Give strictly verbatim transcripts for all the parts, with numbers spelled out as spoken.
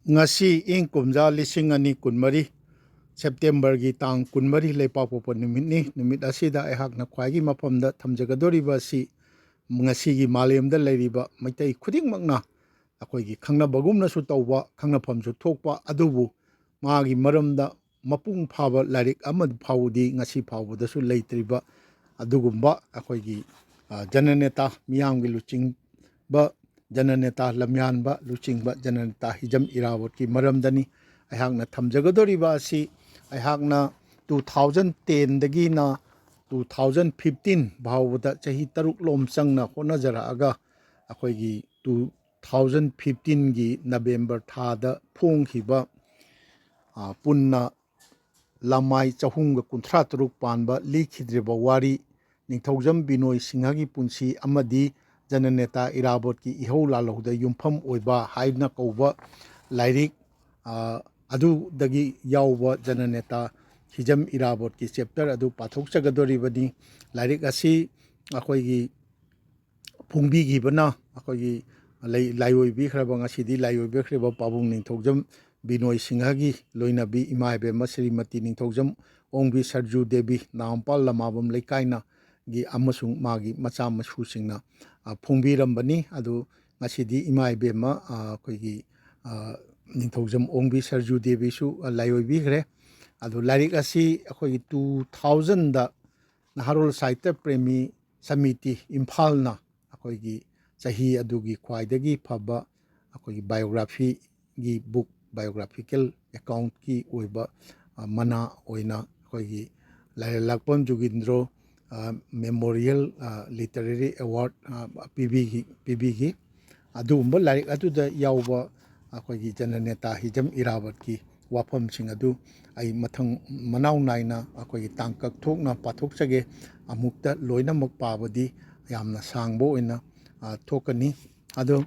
ꯉꯁꯤ ꯏꯪ ꯀꯨꯝꯖꯥ ꯂꯤꯁꯤꯡ ꯑꯅꯤ ꯀꯨꯟꯃꯔꯤ, ꯁꯦꯞꯇꯦꯝꯕꯔꯒꯤ ꯇꯥꯡ ꯀꯨꯟꯃꯔꯤ, ꯂꯩꯄꯥꯛꯄꯣꯛꯄ ꯅꯨꯃꯤꯠꯅꯤ꯫ ꯅꯨꯃꯤꯠ ꯑꯁꯤꯗ ꯑꯩꯍꯥꯛꯅ ꯈ꯭ꯋꯥꯏꯒꯤ ꯃꯐꯝꯗ ꯊꯝꯖꯒꯗꯧꯔꯤꯕ ꯑꯁꯤ ꯉꯁꯤꯒꯤ ꯃꯥꯂꯦꯝꯗ ꯂꯩꯔꯤꯕ ꯃꯩꯇꯩ ꯈꯨꯗꯤꯡꯃꯛꯅ ꯑꯩꯈꯣꯏꯒꯤ ꯈꯪꯅꯕꯒꯨꯝꯅꯁꯨ ꯇꯧꯕ, ꯈꯪꯅꯐꯝꯁꯨ ꯊꯣꯛꯄ, ꯑꯗꯨꯕꯨ ꯃꯥꯒꯤ ꯃꯔꯝꯗ ꯃꯄꯨꯡ ꯐꯥꯕ ꯂꯥꯏꯔꯤꯛ ꯑꯃ ꯐꯥꯎꯕꯗꯤ ꯉꯁꯤ ꯐꯥꯎꯕꯗꯁꯨ ꯂꯩꯇ꯭ꯔꯤꯕ ꯑꯗꯨꯒꯨꯝꯕ ꯑꯩꯈꯣꯏꯒꯤ, ꯑ, ꯖꯅꯅꯦꯇꯥ, ꯃꯤꯌꯥꯝꯒꯤ ꯂꯨꯆꯤꯡꯕ ꯖꯅꯅꯦꯇꯥ, ꯂꯝꯌꯥꯟꯕ ꯂꯨꯆꯤꯡꯕ ꯖꯅꯅꯦꯇꯥ ꯍꯤꯖꯝ ꯏꯔꯥꯕꯣꯠꯀꯤ ꯃꯔꯝꯗꯅꯤ꯫ ꯑꯩꯍꯥꯛꯅ ꯊꯝꯖꯒꯗꯧꯔꯤꯕ ꯑꯁꯤ ꯑꯩꯍꯥꯛꯅ two thousand ten ꯗꯒꯤꯅ two thousand fifteen ꯐꯥꯎꯕꯗ ꯆꯍꯤ ꯇꯔꯨꯛ ꯂꯣꯝ ꯆꯪꯅ ꯍꯣꯠꯅꯖꯔꯛꯑꯒ ꯑꯩꯈꯣꯏꯒꯤ two thousand fifteen ꯒꯤ ꯅꯕꯦꯝꯕꯔ ꯊꯥꯗ ꯐꯣꯡꯈꯤꯕ, ꯑ, ꯄꯨꯟꯅ ꯂꯃꯥꯏ ꯆꯍꯨꯝꯒ ꯀꯨꯟꯊ꯭ꯔꯥ ꯇꯔꯨꯛ ꯄꯥꯟꯕ ꯂꯤꯈꯤꯗ꯭ꯔꯤꯕ ꯋꯥꯔꯤ, ꯅꯤꯡꯊꯧꯖꯝ ꯕꯤꯅꯣꯏ ꯁꯤꯡꯍꯒꯤ ꯄꯨꯟꯁꯤ ꯑꯃꯗꯤ ꯖꯅꯅꯦꯇꯥ ꯏꯔꯥꯕꯣꯠꯀꯤ ꯏꯍꯧ ꯂꯥꯜꯍꯧꯗ ꯌꯨꯝꯐꯝ ꯑꯣꯏꯕ ꯍꯥꯏꯅ ꯀꯧꯕ ꯂꯥꯏꯔꯤꯛ, ꯑ, ꯑꯗꯨꯗꯒꯤ ꯌꯥꯎꯕ ꯖꯅꯅꯦꯇꯥ ꯍꯤꯖꯝ ꯏꯔꯥꯕꯣꯠꯀꯤ ꯆꯦꯞꯇꯔ ꯑꯗꯨ ꯄꯥꯊꯣꯛꯆꯒꯗꯧꯔꯤꯕꯅꯤ꯫ ꯂꯥꯏꯔꯤꯛ ꯑꯁꯤ ꯑꯩꯈꯣꯏꯒꯤ ꯐꯣꯡꯕꯤꯈꯤꯕꯅ ꯑꯩꯈꯣꯏꯒꯤ ꯂꯩ-, ꯂꯥꯏꯑꯣꯏꯕꯤꯈ꯭ꯔꯕ, ꯉꯁꯤꯗꯤ ꯂꯥꯏꯑꯣꯏꯕꯤꯈ꯭ꯔꯕ ꯄꯥꯕꯨꯡ ꯅꯤꯡꯊꯧꯖꯝ ꯕꯤꯅꯣꯏ ꯁꯤꯡꯍꯒꯤ ꯂꯣꯏꯅꯕꯤ ꯏꯃꯥ ꯏꯕꯦꯝꯃ ꯁ꯭ꯔꯤꯃꯇꯤ ꯅꯤꯡꯊꯧꯖꯝ ꯑꯣꯡꯕꯤ ꯁꯔꯖꯨ ꯗꯦꯕꯤ, ꯅꯥꯒꯥꯃꯄꯥꯜ ꯂꯃꯥꯕꯝ ꯂꯩꯀꯥꯏꯅ ꯒꯤ ꯑꯃꯁꯨꯡ ꯃꯥꯒꯤ ꯃꯆꯥ ꯃꯁꯨꯁꯤꯡꯅ, ꯑ, ꯐꯣꯡꯕꯤꯔꯝꯕꯅꯤ꯫ ꯑꯗꯨ ꯉꯁꯤꯗꯤ ꯏꯃꯥ ꯏꯕꯦꯝꯃ, ꯑ, ꯑꯩꯈꯣꯏꯒꯤ, ꯑ, ꯅꯤꯡꯊꯧꯖꯝ ꯑꯣꯡꯕꯤ ꯁꯔꯖꯨ ꯗꯦꯕꯤꯁꯨ, ꯑ, ꯂꯥꯏꯑꯣꯏꯕꯤꯈ꯭ꯔꯦ꯫ ꯑꯗꯨ ꯂꯥꯏꯔꯤꯛ ꯑꯁꯤ ꯑꯩꯈꯣꯏꯒꯤ two thousand ꯗ ꯅꯍꯥꯔꯣꯜ ꯁꯥꯍꯤꯇ꯭ꯌ ꯄ꯭ꯔꯦꯃꯤ ꯁꯃꯤꯇꯤ ꯏꯝꯐꯥꯜꯅ ꯑꯩꯈꯣꯏꯒꯤ ꯆꯍꯤ ꯑꯗꯨꯒꯤ ꯈ꯭ꯋꯥꯏꯗꯒꯤ ꯐꯕ ꯑꯩꯈꯣꯏꯒꯤ ꯕꯥꯏꯑꯣꯒ꯭ꯔꯥꯐꯤꯒꯤ ꯕꯨꯛ, ꯕꯥꯏꯑꯣꯒ꯭ꯔꯥꯐꯤꯀꯦꯜ ꯑꯦꯀꯥꯎꯟꯠꯀꯤ ꯑꯣꯏꯕ, ꯑ, ꯃꯅꯥ ꯑꯣꯏꯅ ꯑꯩꯈꯣꯏꯒꯤ ꯂꯥꯏꯔꯦꯜꯂꯥꯛꯄꯝ ꯖꯨꯒꯤꯟꯗ꯭ꯔꯣ, ꯑ, ꯃꯦꯃꯣꯔꯤꯌꯦꯜ, ꯑ, ꯂꯤꯇꯔꯦꯔꯤ ꯑꯦꯋꯥꯔꯗ, ꯑ, ꯄꯤꯕꯤꯈꯤ, ꯄꯤꯕꯤꯈꯤ꯫ ꯑꯗꯨꯒꯨꯝꯕ ꯂꯥꯏꯔꯤꯛ ꯑꯗꯨꯗ ꯌꯥꯎꯕ ꯑꯩꯈꯣꯏꯒꯤ ꯖꯅꯅꯦꯇꯥ ꯍꯤꯖꯝ ꯏꯔꯥꯕꯠꯀꯤ ꯋꯥꯐꯝꯁꯤꯡ ꯑꯗꯨ ꯑꯩ ꯃꯊꯪ ꯃꯅꯥꯎ ꯅꯥꯏꯅ ꯑꯩꯈꯣꯏꯒꯤ ꯇꯥꯡꯀꯛ ꯊꯣꯛꯅ ꯄꯥꯊꯣꯛꯆꯒꯦ꯫ ꯑꯃꯨꯛꯇ ꯂꯣꯏꯅꯃꯛ ꯄꯥꯕꯗꯤ ꯌꯥꯝꯅ ꯁꯥꯡꯕ ꯑꯣꯏꯅ, ꯑ, ꯊꯣꯛꯀꯅꯤ꯫ ꯑꯗꯣ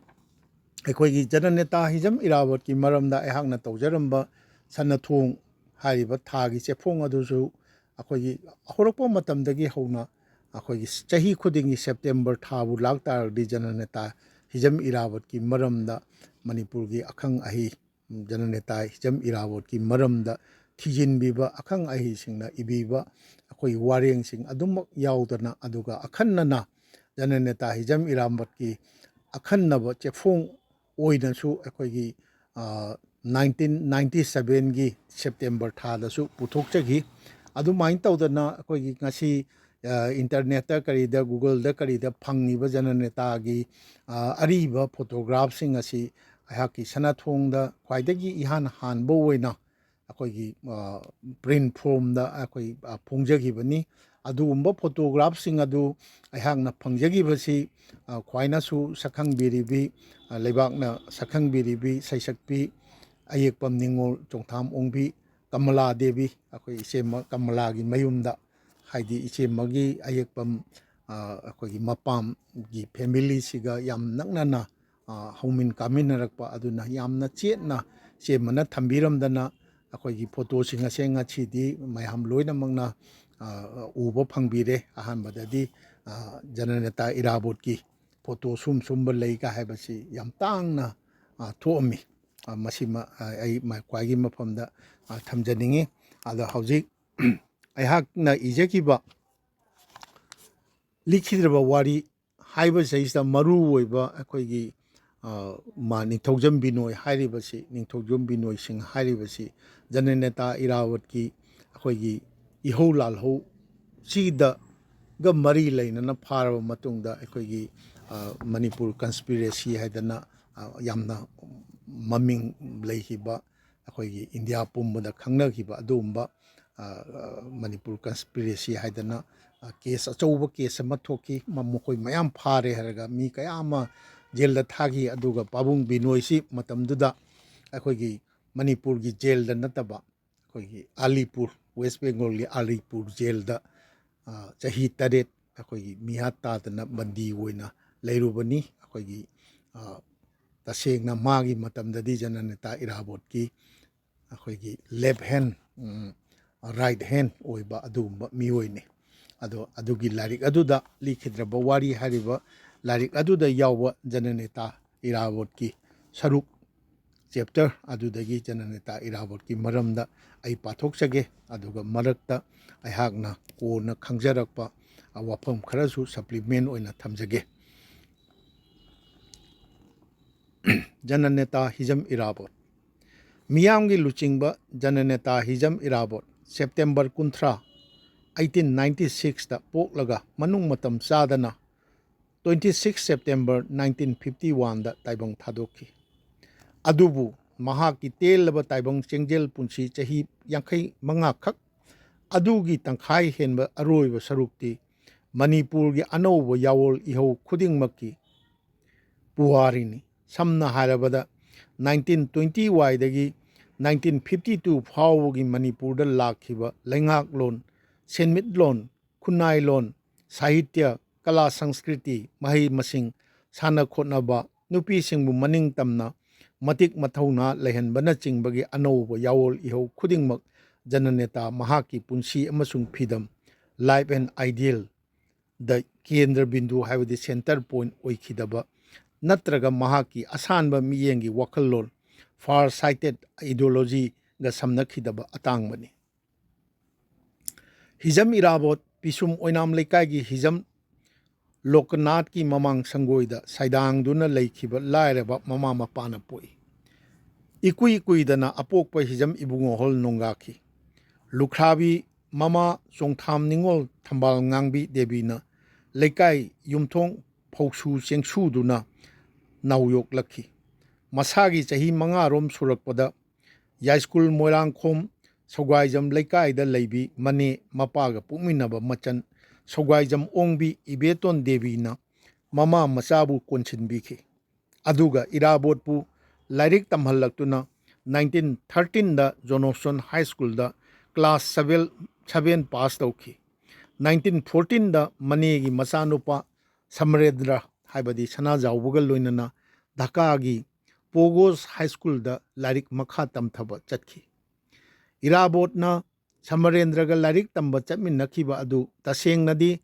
ꯑꯩꯈꯣꯏꯒꯤ ꯖꯅꯅꯦꯇꯥ ꯍꯤꯖꯝ ꯏꯔꯥꯕꯠꯀꯤ ꯃꯔꯝꯗ ꯑꯩꯍꯥꯛꯅ ꯇꯧꯖꯔꯝꯕ ꯁꯅꯥꯊꯣꯡ ꯍꯥꯏꯔꯤꯕ ꯊꯥꯒꯤ ꯆꯦꯐꯣꯡ ꯑꯗꯨꯁꯨ ꯑꯩꯈꯣꯏꯒꯤ ꯍꯧꯔꯛꯄ ꯃꯇꯝꯗꯒꯤ ꯍꯧꯅ ꯑꯩꯈꯣꯏꯒꯤ ꯆꯍꯤ ꯈꯨꯗꯤꯡꯒꯤ ꯁꯦꯞꯇꯦꯝꯕꯔ ꯊꯥꯕꯨ ꯂꯥꯛ ꯇꯥꯔꯒꯗꯤ ꯖꯅꯅꯦꯇꯥ ꯍꯤꯖꯝ ꯏꯔꯥꯕꯠꯀꯤ ꯃꯔꯝꯗ ꯃꯅꯤꯄꯨꯔꯒꯤ ꯑꯈꯪ ꯑꯍꯩ ꯖꯅꯅꯦꯇꯥ ꯍꯤꯖꯝ ꯏꯔꯥꯕꯣꯠꯀꯤ ꯃꯔꯝꯗ ꯊꯤꯖꯤꯟꯕꯤꯕ, ꯑꯈꯪ ꯑꯍꯩꯁꯤꯡꯅ ꯏꯕꯤꯕ ꯑꯩꯈꯣꯏꯒꯤ ꯋꯥꯔꯦꯡꯁꯤꯡ ꯑꯗꯨꯃꯛ ꯌꯥꯎꯗꯅ, ꯑꯗꯨꯒ ꯑꯈꯟꯅꯅ ꯖꯅꯅꯦꯇꯥ ꯍꯤꯖꯝ ꯏꯔꯥꯕꯣꯠꯀꯤ ꯑꯈꯟꯅꯕ ꯆꯦꯐꯣꯡ ꯑꯣꯏꯅꯁꯨ ꯑꯩꯈꯣꯏꯒꯤ ꯅꯥꯏꯟꯇꯤꯟ ꯅꯥꯏꯟꯇꯤ ꯁꯕꯦꯟꯒꯤ ꯁꯦꯞꯇꯦꯝꯕꯔ ꯊꯥꯗꯁꯨ ꯄꯨꯊꯣꯛꯆꯈꯤ꯫ ꯑꯗꯨꯃꯥꯏꯅ ꯇꯧꯗꯅ ꯑꯩꯈꯣꯏꯒꯤ ꯉꯁꯤ ꯏꯟꯇꯔꯅꯦꯠꯇ ꯀꯔꯤꯗ, ꯒꯨꯒꯜꯗ ꯀꯔꯤꯗ ꯐꯪꯉꯤꯕ ꯖꯅꯅꯦꯇꯥꯒꯤ ꯑꯔꯤꯕ ꯐꯣꯇꯣꯒ꯭ꯔꯥꯐꯁꯤꯡ ꯑꯁꯤ ꯑꯩꯍꯥꯛꯀꯤ ꯁꯅꯥꯊꯣꯡꯗ ꯈ꯭ꯋꯥꯏꯗꯒꯤ ꯏꯍꯥꯟ ꯍꯥꯟꯕ ꯑꯣꯏꯅ ꯑꯩꯈꯣꯏꯒꯤ ꯄ꯭ꯔꯤꯟ ꯐꯣꯔꯝꯗ ꯑꯩꯈꯣꯏ ꯐꯣꯡꯖꯈꯤꯕꯅꯤ꯫ ꯑꯗꯨꯒꯨꯝꯕ ꯐꯣꯇꯣꯒ꯭ꯔꯥꯐꯁꯤꯡ ꯑꯗꯨ ꯑꯩꯍꯥꯛꯅ ꯐꯪꯖꯈꯤꯕꯁꯤ ꯈ꯭ꯋꯥꯏꯅꯁꯨ ꯁꯛꯈꯪꯕꯤꯔꯤꯕꯤ, ꯂꯩꯕꯥꯛꯅ ꯁꯛꯈꯪꯕꯤꯔꯤꯕꯤ ꯁꯩꯁꯛꯄꯤ ꯑꯌꯦꯛꯄꯝ ꯅꯤꯉꯣꯜ ꯆꯣꯡꯊꯥꯝ ꯑꯣꯡꯕꯤ ꯀꯃꯂꯥ ꯗꯦꯕꯤ, ꯑꯩꯈꯣꯏ ꯏꯆꯦꯝꯃ ꯀꯃꯂꯥꯒꯤ ꯃꯌꯨꯝꯗ, ꯍꯥꯏꯗꯤ ꯏꯆꯦꯝꯃꯒꯤ ꯑꯌꯦꯛꯄꯝ ꯑꯩꯈꯣꯏꯒꯤ ꯃꯄꯥꯝꯒꯤ ꯐꯦꯃꯤꯂꯤꯁꯤꯒ ꯌꯥꯝ ꯅꯛꯅꯅ ꯍꯧꯃꯤꯟ ꯀꯥꯃꯤꯟꯅꯔꯛꯄ ꯑꯗꯨꯅ ꯌꯥꯝꯅ ꯆꯦꯠꯅ ꯏꯆꯦꯝꯃꯅ ꯊꯝꯕꯤꯔꯝꯗꯅ ꯑꯩꯈꯣꯏꯒꯤ ꯐꯣꯇꯣꯁꯤꯡ ꯑꯁꯦ ꯉꯁꯤꯗꯤ ꯃꯌꯥꯝ ꯂꯣꯏꯅꯃꯛꯅ ꯎꯕ ꯐꯪꯕꯤꯔꯦ꯫ ꯑꯍꯥꯟꯕꯗꯗꯤ ꯖꯅꯅꯦꯇꯥ ꯏꯔꯥꯕꯣꯠꯀꯤ ꯐꯣꯇꯣ ꯁꯨꯝ ꯁꯨꯝꯕ ꯂꯩꯒ ꯍꯥꯏꯕꯁꯤ ꯌꯥꯝ ꯇꯥꯡꯅ ꯊꯣꯛꯑꯝꯃꯤ꯫ ꯃꯁꯤꯃ ꯑꯩ ꯈ꯭ꯋꯥꯏꯒꯤ ꯃꯐꯝꯗ ꯊꯝꯖꯅꯤꯡꯉꯤ꯫ ꯑꯗꯣ ꯍꯧꯖꯤꯛ ꯑꯩꯍꯥꯛꯅ ꯏꯖꯈꯤꯕ ꯂꯤꯈꯤꯗ꯭ꯔꯕ ꯋꯥꯔꯤ ꯍꯥꯏꯕꯁꯤꯗꯩꯁꯤꯗ ꯃꯔꯨ ꯑꯣꯏꯕ ꯑꯩꯈꯣꯏꯒꯤ ꯃꯥ ꯅꯤꯡꯊꯧꯖꯝ ꯕꯤꯅꯣꯏ ꯍꯥꯏꯔꯤꯕꯁꯤ, ꯅꯤꯡꯊꯧꯖꯝ ꯕꯤꯅꯣꯏ ꯁꯤꯡ ꯍꯥꯏꯔꯤꯕꯁꯤ ꯖꯅꯅꯦꯇꯥ ꯏꯔꯥꯕꯠꯀꯤ ꯑꯩꯈꯣꯏꯒꯤ ꯏꯍꯧ ꯂꯥꯜꯍꯧ ꯁꯤꯗꯒ ꯃꯔꯤ ꯂꯩꯅꯅ ꯐꯥꯔꯕ ꯃꯇꯨꯡꯗ ꯑꯩꯈꯣꯏꯒꯤ ꯃꯅꯤꯄꯨꯔ ꯀꯟꯁꯄꯤꯔꯦꯁꯤ ꯍꯥꯏꯗꯅ ꯌꯥꯝꯅ ꯃꯃꯤꯡ ꯂꯩꯈꯤꯕ, ꯑꯩꯈꯣꯏꯒꯤ ꯏꯟꯗꯤꯌꯥ ꯄꯨꯝꯕꯗ ꯈꯪꯅꯈꯤꯕ ꯑꯗꯨꯒꯨꯝꯕ ꯃꯅꯤꯄꯨꯔ ꯀꯟꯁꯄꯤꯔꯦꯁꯤ ꯍꯥꯏꯗꯅ ꯀꯦꯁ ꯑꯆꯧꯕ ꯀꯦꯁ ꯑꯃ ꯊꯣꯛꯈꯤ꯫ ꯃꯈꯣꯏ ꯃꯌꯥꯝ ꯐꯥꯔꯦ ꯍꯥꯏꯔꯒ ꯃꯤ ꯀꯌꯥ ꯑꯃ ꯖꯦꯜꯗ ꯊꯥꯈꯤ꯫ ꯑꯗꯨꯒ ꯄꯥꯕꯨꯡ ꯕꯤꯅꯣꯏꯁꯤ ꯃꯇꯝꯗꯨꯗ ꯑꯩꯈꯣꯏꯒꯤ ꯃꯅꯤꯄꯨꯔꯒꯤ ꯖꯦꯜꯗ ꯅꯠꯇꯕ ꯑꯩꯈꯣꯏꯒꯤ ꯑꯂꯤꯄꯨꯔ, ꯋꯦꯁ ꯕꯦꯡꯒꯣꯜꯒꯤ ꯑꯂꯤꯄꯨꯔ ꯖꯦꯜꯗ ꯆꯍꯤ ꯇꯔꯦꯠ ꯑꯩꯈꯣꯏꯒꯤ ꯃꯤꯍꯥꯠ ꯇꯥꯗꯅ ꯕꯟꯗꯤ ꯑꯣꯏꯅ ꯂꯩꯔꯨꯕꯅꯤ꯫ ꯑꯩꯈꯣꯏꯒꯤ ꯇꯁꯦꯡꯅ ꯃꯥꯒꯤ ꯃꯇꯝꯗꯗꯤ ꯖꯅꯅꯦꯇꯥ ꯏꯔꯥꯕꯣꯠꯀꯤ ꯑꯩꯈꯣꯏꯒꯤ ꯂꯦꯐ ꯍꯦꯟ, ꯔꯥꯏꯠ ꯍꯦꯟ ꯑꯣꯏꯕ ꯑꯗꯨꯒꯨꯝꯕ ꯃꯤꯑꯣꯏꯅꯤ꯫ ꯑꯗꯣ ꯑꯗꯨꯒꯤ ꯂꯥꯏꯔꯤꯛ ꯑꯗꯨꯗ, ꯂꯤꯈꯤꯗ꯭ꯔꯕ ꯋꯥꯔꯤ ꯍꯥꯏꯔꯤꯕ ꯂꯥꯏꯔꯤꯛ ꯑꯗꯨꯗ ꯌꯥꯎꯕ ꯖꯅꯅꯦꯇꯥ ꯏꯔꯥꯕꯣꯠꯀꯤ ꯁꯔꯨꯛ ꯆꯦꯞꯇꯔ ꯑꯗꯨꯗꯒꯤ ꯖꯅꯅꯦꯇꯥ ꯏꯔꯥꯕꯣꯠꯀꯤ ꯃꯔꯝꯗ ꯑꯩ ꯄꯥꯊꯣꯛꯆꯒꯦ꯫ ꯑꯗꯨꯒ ꯃꯔꯛꯇ ꯑꯩꯍꯥꯛꯅ ꯀꯣꯟꯅ ꯈꯪꯖꯔꯛꯄ, ꯑ, ꯋꯥꯐꯝ ꯈꯔꯁꯨ ꯁꯄ꯭ꯂꯤꯃꯦꯟ ꯑꯣꯏꯅ ꯊꯝꯖꯒꯦ꯫ ꯖꯅꯅꯦꯇꯥ ꯍꯤꯖꯝ ꯏꯔꯥꯕꯣꯠ꯫ ꯃꯤꯌꯥꯝꯒꯤ ꯂꯨꯆꯤꯡꯕ ꯖꯅꯅꯦꯇꯥ ꯍꯤꯖꯝ ꯏꯔꯥꯕꯣꯠ ꯁꯦꯞꯇꯦꯝꯕꯔ ꯀꯨꯟꯊ꯭ꯔꯥ, eighteen ninety sixꯇ ꯄꯣꯛꯂꯒ ꯃꯅꯨꯡ ꯃꯇꯝ ꯆꯥꯗꯅ twenty six September nineteen fifty oneꯗ ꯇꯥꯏꯕꯪ ꯊꯥꯗꯣꯛꯈꯤ꯫ ꯑꯗꯨꯕꯨ ꯃꯍꯥꯛꯀꯤ ꯇꯦꯜꯂꯕ ꯇꯥꯏꯕꯪ ꯆꯦꯡꯖꯦꯜ ꯄꯨꯟꯁꯤ ꯆꯍꯤ ꯌꯥꯡꯈꯩ ꯃꯉꯥ ꯈꯛ ꯑꯗꯨꯒꯤ ꯇꯪꯈꯥꯏ ꯍꯦꯟꯕ ꯑꯔꯣꯏꯕ ꯁꯔꯨꯛꯇꯤ ꯃꯅꯤꯄꯨꯔꯒꯤ ꯑꯅꯧꯕ ꯌꯥꯑꯣꯜ ꯏꯍꯧ ꯈꯨꯗꯤꯡꯃꯛꯀꯤ ꯄꯨꯋꯥꯔꯤꯅꯤ꯫ ꯁꯝꯅ ꯍꯥꯏꯔꯕꯗ, nineteen twenty ꯋꯥꯏꯗꯒꯤ nineteen fifty two ꯐꯥꯎꯕꯒꯤ ꯃꯅꯤꯄꯨꯔꯗ ꯂꯥꯛꯈꯤꯕ ꯂꯩꯉꯥꯛꯂꯣꯟ, ꯁꯦꯟꯃꯤꯠꯂꯣꯟ, ꯈꯨꯟꯅꯥꯏꯂꯣꯟ, ꯁꯥꯍꯤꯇ꯭ꯌ, ꯀꯂꯥ ꯁꯪꯁꯀ꯭ꯔꯤꯇꯤ, ꯃꯍꯩ ꯃꯁꯤꯡ, ꯁꯥꯟꯅ ꯈꯣꯠꯅꯕ, ꯅꯨꯄꯤꯁꯤꯡꯕꯨ ꯃꯅꯤꯡ ꯇꯝꯅ ꯃꯇꯤꯛ ꯃꯊꯧꯅꯥ ꯂꯩꯍꯟꯕꯅꯆꯤꯡꯕꯒꯤ ꯑꯅꯧꯕ ꯌꯥꯑꯣꯜ ꯏꯍꯧ ꯈꯨꯗꯤꯡꯃꯛ ꯖꯅꯅꯦꯇꯥ ꯃꯍꯥꯛꯀꯤ ꯄꯨꯟꯁꯤ ꯑꯃꯁꯨꯡ ꯐꯤꯗꯝ, life and ideal, ꯗ ꯀꯦꯟꯗ꯭ꯔ ꯕꯤꯟꯗꯨ ꯍꯥꯏꯕꯗꯤ centre point ꯑꯣꯏꯈꯤꯗꯕ ꯅꯠꯇ꯭ꯔꯒ ꯃꯍꯥꯛꯀꯤ ꯑꯁꯥꯟꯕ ꯃꯤꯠꯌꯦꯡꯒꯤ ꯋꯥꯈꯜꯂꯣꯟ, far sighted ideologyꯒ ꯁꯝꯅꯈꯤꯗꯕ ꯑꯇꯥꯡꯕꯅꯤ꯫ ꯍꯤꯖꯝ ꯏꯔꯥꯕꯣꯠ ꯄꯤꯁꯨꯝ ꯑꯣꯏꯅꯥꯝ ꯂꯩꯀꯥꯏꯒꯤ ꯍꯤꯖꯝ ꯂꯣꯀꯅꯥꯊꯀꯤ ꯃꯃꯥꯡ ꯁꯪꯒꯣꯏꯗ ꯁꯩꯗꯥꯡꯗꯨꯅ ꯂꯩꯈꯤꯕ ꯂꯥꯏꯔꯕ ꯃꯃꯥ ꯃꯄꯥꯅ ꯄꯣꯛꯏ꯫ ꯏꯀꯨꯏ ꯀꯨꯏꯗꯅ ꯑꯄꯣꯛꯄ ꯍꯤꯖꯝ ꯏꯕꯨꯡꯉꯣ ꯍꯣꯜ ꯅꯣꯡꯒꯥꯈꯤ꯫ ꯂꯨꯈ꯭ꯔꯥꯕꯤ ꯃꯃꯥ ꯆꯣꯡꯊꯥꯝ ꯅꯤꯉꯣꯜ ꯊꯝꯕꯥꯜ ꯉꯥꯡꯕꯤ ꯗꯦꯕꯤꯅ ꯂꯩꯀꯥꯏ ꯌꯨꯝꯊꯣꯡ ꯐꯧꯁꯨ ꯆꯦꯡꯁꯨꯗꯨꯅ ꯅꯧ ꯌꯣꯛꯂꯛꯈꯤ꯫ ꯃꯁꯥꯒꯤ ꯆꯍꯤ ꯃꯉꯥꯔꯣꯝ ꯁꯨꯔꯛꯄꯗ ꯌꯥꯏꯁ꯭ꯀꯨꯜ ꯃꯣꯏꯔꯥꯡꯈꯣꯝ ꯁꯧꯒꯥꯏꯖꯝ ꯂꯩꯀꯥꯏꯗ ꯂꯩꯕꯤ ꯃꯅꯦ ꯃꯄꯥꯒ ꯄꯣꯛꯃꯤꯟꯅꯕ ꯃꯆꯟ ꯁꯧꯒꯥꯏꯖꯝ ꯑꯣꯡꯕꯤ ꯏꯕꯦꯇꯣꯟ ꯗꯦꯕꯤꯅ ꯃꯃꯥ ꯃꯆꯥꯕꯨ ꯀꯣꯟꯁꯤꯟꯕꯤꯈꯤ꯫ ꯑꯗꯨꯒ ꯏꯔꯥꯕꯣꯠꯄꯨ ꯂꯥꯏꯔꯤꯛ ꯇꯝꯍꯜꯂꯛꯇꯨꯅ nineteen thirteenꯗ ꯖꯣꯅꯣꯁꯟ ꯍꯥꯏ ꯁ꯭ꯀꯨꯜꯗ class seven, seven pass ꯇꯧꯈꯤ꯫ Nineteen fourteenꯗ ꯃꯅꯦꯒꯤ ꯃꯆꯥꯅꯨꯄꯥ ꯁꯃꯔꯦꯟꯗ꯭ꯔ ꯍꯥꯏꯕꯗꯤ ꯁꯅꯥꯖꯥꯎꯕꯒ ꯂꯣꯏꯅꯅ ꯙꯥꯀꯥꯒꯤ ꯄꯣꯒꯣꯁ ꯍꯥꯏ ꯁ꯭ꯀꯨꯜꯗ ꯂꯥꯏꯔꯤꯛ ꯃꯈꯥ ꯇꯝꯊꯕ ꯆꯠꯈꯤ꯫ ꯏꯔꯥꯕꯣꯠꯅ ꯁꯃꯔꯦꯟꯗ꯭ꯔꯒ ꯂꯥꯏꯔꯤꯛ ꯇꯝꯕ ꯆꯠꯃꯤꯟꯅꯈꯤꯕ ꯑꯗꯨ ꯇꯁꯦꯡꯅꯗꯤ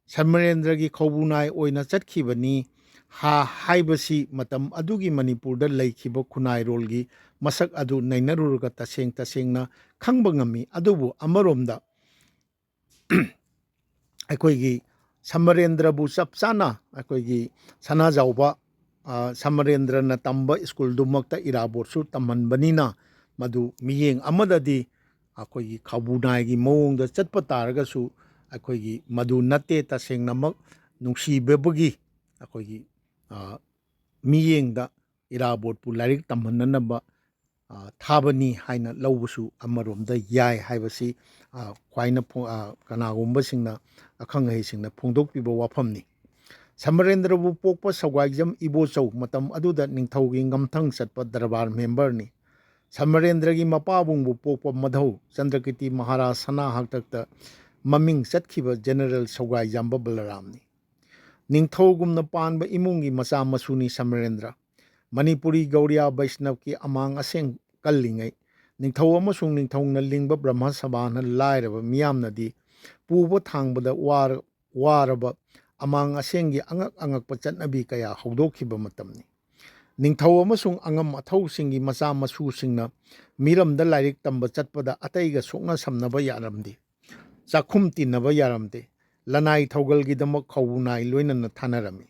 ꯁꯃꯔꯦꯟꯗ꯭ꯔꯒꯤ ꯈꯧꯕꯨꯅꯥꯏ ꯑꯣꯏꯅ ꯆꯠꯈꯤꯕꯅꯤ꯫ ꯍꯥ ꯍꯥꯏꯕꯁꯤ ꯃꯇꯝ ꯑꯗꯨꯒꯤ ꯃꯅꯤꯄꯨꯔꯗ ꯂꯩꯈꯤꯕ ꯈꯨꯟꯅꯥꯏꯔꯣꯜꯒꯤ ꯃꯁꯛ ꯑꯗꯨ ꯅꯩꯅꯔꯨꯔꯒ ꯇꯁꯦꯡ ꯇꯁꯦꯡꯅ ꯈꯪꯕ ꯉꯝꯃꯤ꯫ ꯑꯗꯨꯕꯨ ꯑꯃꯔꯣꯝꯗ ꯑꯩꯈꯣꯏꯒꯤ ꯁꯃꯔꯦꯟꯗ꯭ꯔꯕꯨ ꯆꯞ ꯆꯥꯅ ꯑꯩꯈꯣꯏꯒꯤ ꯁꯅꯥꯖꯥꯎꯕ, ꯑ, ꯁꯃꯔꯦꯟꯗ꯭ꯔꯅ ꯇꯝꯕ ꯁ꯭ꯀꯨꯜꯗꯨꯃꯛꯇ ꯏꯔꯥꯕꯣꯠꯁꯨ ꯇꯝꯍꯟꯕꯅꯤꯅ, ꯃꯗꯨ ꯃꯤꯠꯌꯦꯡ ꯑꯃꯗꯗꯤ ꯑꯩꯈꯣꯏꯒꯤ ꯈꯥꯎꯕꯨ ꯅꯥꯏꯒꯤ ꯃꯑꯣꯡꯗ ꯆꯠꯄ ꯇꯥꯔꯒꯁꯨ, ꯑꯩꯈꯣꯏꯒꯤ ꯃꯗꯨ ꯅꯠꯇꯦ꯫ ꯇꯁꯦꯡꯅꯃꯛ ꯅꯨꯡꯁꯤꯕꯕꯒꯤ ꯑꯩꯈꯣꯏꯒꯤ, ꯑ, ꯃꯤꯠꯌꯦꯡꯗ ꯏꯔꯥꯕꯣꯠꯄꯨ ꯂꯥꯏꯔꯤꯛ ꯇꯝꯍꯟꯅꯅꯕ, ꯑ, ꯊꯥꯕꯅꯤ ꯍꯥꯏꯅ ꯂꯧꯕꯁꯨ ꯑꯃꯔꯣꯝꯗ ꯌꯥꯏ ꯍꯥꯏꯕꯁꯤ, ꯑ, ꯈ꯭ꯋꯥꯏꯅ ꯐꯣ-, ꯑ, ꯀꯅꯥꯒꯨꯝꯕꯁꯤꯡꯅ, ꯑꯈꯪ ꯑꯍꯩꯁꯤꯡꯅ ꯐꯣꯡꯗꯣꯛꯄꯤꯕ ꯋꯥꯐꯝꯅꯤ꯫ ꯁꯃꯔꯦꯟꯗ꯭ꯔꯕꯨ ꯄꯣꯛꯄ ꯁꯧꯒꯥꯏꯖꯝ ꯏꯕꯣꯆꯧ ꯃꯇꯝ ꯑꯗꯨꯗ ꯅꯤꯡꯊꯧꯒꯤ ꯉꯝꯊꯪ ꯆꯠꯄ ꯗꯔꯕꯥꯔ ꯃꯦꯝꯕꯔꯅꯤ꯫ ꯁꯃꯔꯦꯟꯗ꯭ꯔꯒꯤ ꯃꯄꯥꯕꯨꯡꯕꯨ ꯄꯣꯛꯄ ꯃꯙꯧ ꯆꯟꯗ꯭ꯔꯀꯤꯔꯇꯤ ꯃꯍꯥꯔꯥꯖ ꯁꯅꯥ ꯍꯥꯛꯇꯛꯇ ꯃꯃꯤꯡ ꯆꯠꯈꯤꯕ ꯖꯦꯅꯔꯦꯜ ꯁꯧꯒꯥꯏꯖꯥꯝꯕ ꯕꯂꯔꯥꯝꯅꯤ꯫ ꯅꯤꯡꯊꯧꯒꯨꯝꯅ ꯄꯥꯟꯕ ꯏꯃꯨꯡꯒꯤ ꯃꯆꯥ ꯃꯁꯨꯅꯤ ꯁꯃꯔꯦꯟꯗ꯭ꯔ꯫ ꯃꯅꯤꯄꯨꯔꯤ ꯒꯧꯔꯤꯌꯥ ꯕꯩꯁꯅꯕꯀꯤ ꯑꯃꯥꯡ ꯑꯁꯦꯡ ꯀꯜꯂꯤꯉꯩ, ꯅꯤꯡꯊꯧ ꯑꯃꯁꯨꯡ ꯅꯤꯡꯊꯧꯅ ꯂꯤꯡꯕ ꯕ꯭ꯔꯍ꯭ꯃ ꯁꯚꯥꯅ ꯂꯥꯏꯔꯕ ꯃꯤꯌꯥꯝꯅꯗꯤ ꯄꯨꯕ ꯊꯥꯡꯕꯗ ꯋꯥꯔ-, ꯋꯥꯔꯕ ꯑꯃꯥꯡ ꯑꯁꯦꯡꯒꯤ ꯑꯉꯛ ꯑꯉꯛꯄ ꯆꯠꯅꯕꯤ ꯀꯌꯥ ꯍꯧꯗꯣꯛꯈꯤꯕ ꯃꯇꯝꯅꯤ꯫ ꯅꯤꯡꯊꯧ ꯑꯃꯁꯨꯡ ꯑꯉꯝ ꯑꯊꯧꯁꯤꯡꯒꯤ ꯃꯆꯥ ꯃꯁꯨꯁꯤꯡꯅ ꯃꯤꯔꯝꯗ ꯂꯥꯏꯔꯤꯛ ꯇꯝꯕ ꯆꯠꯄꯗ ꯑꯇꯩꯒ ꯁꯣꯛꯅ ꯁꯝꯅꯕ ꯌꯥꯔꯝꯗꯦ꯫ ꯆꯥꯛꯈꯨꯝ ꯇꯤꯟꯅꯕ ꯌꯥꯔꯝꯗꯦ꯫ ꯂꯅꯥꯏ ꯊꯧꯒꯜꯒꯤꯗꯃꯛ ꯈꯧꯕꯨ ꯅꯥꯏ ꯂꯣꯏꯅꯅ ꯊꯥꯅꯔꯝꯃꯤ꯫